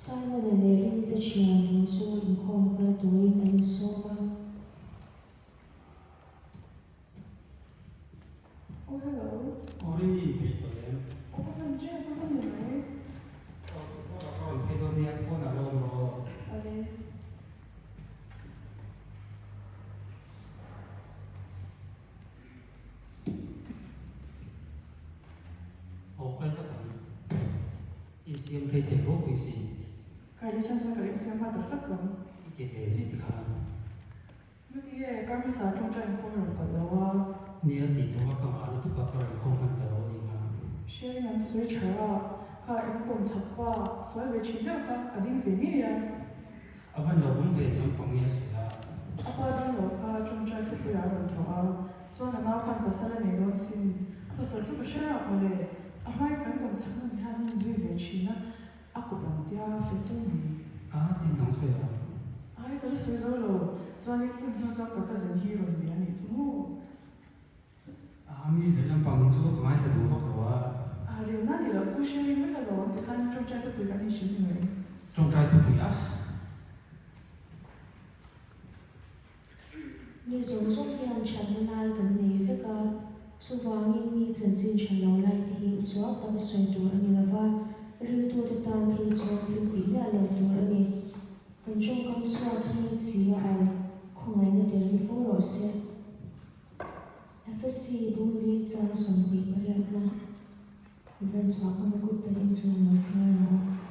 Simon-a leh Ringte thian dun chu inkhawm kal turin an insawm a. Oh hello. Aw ring i inpeih tawh em? Aw ka hman ṭep a hman ni mai. Aw tukverh ah ka rawn phei dawn nia, pawnah lawn rawh aw. Awle. Aw kal vat ang. Insiam phei thei ropui si. Kai leh chance ka insiam hma tak tak ang. I ti ve zet khan. Ngati nge kar hmasa tawngtai inkhawm i rawn kalh lo a? Nia tih tura ka ngah lutuk a ka rawn inkhawm hman ta lo a ni kha. Sharing an sawi tha a, kha inkhawm chak pa sawi ve thin deuh kha a ding ve ngei a. A van lo awm ve lampang hi a sawi a. A pa ding lo kha tawngtai thupuiah a rawn thawh a, chuan a nau khan pasal a nei dawn sin. A pasal chu ka hre rah mawle, a hmain kan kawm chak na ni hian in zui ve thin a. A kawp ang tia fel tum mai. A thil dang sawi a. Ai ka la sawi zo lo, chuanin chung hnu chuan ka cousin hi rawn bia a nih chu maw? A mi leh lampang hi chu ka ngaithla duh vak lo a. A rilna ni loh chu sharing vek alawm tikhan tawngtai thupui kan inhrilh ni mai. Tawngtai thupui a. Mi zawng zawng hian thatna lai kan nei vek a, chuvangin mi chanchin tha lo lai te hi uchuak taka sawi tur a ni lova, ringtute tan phei chuan thil tih miah lo tur a ni. Kan tawngkam chhuak hi chi a al, khawngaihna tel ni fo rawh se. FSC Bungli chang 28 na Rev. Chhuahkama kut takin chuan lo chhiar rawh u.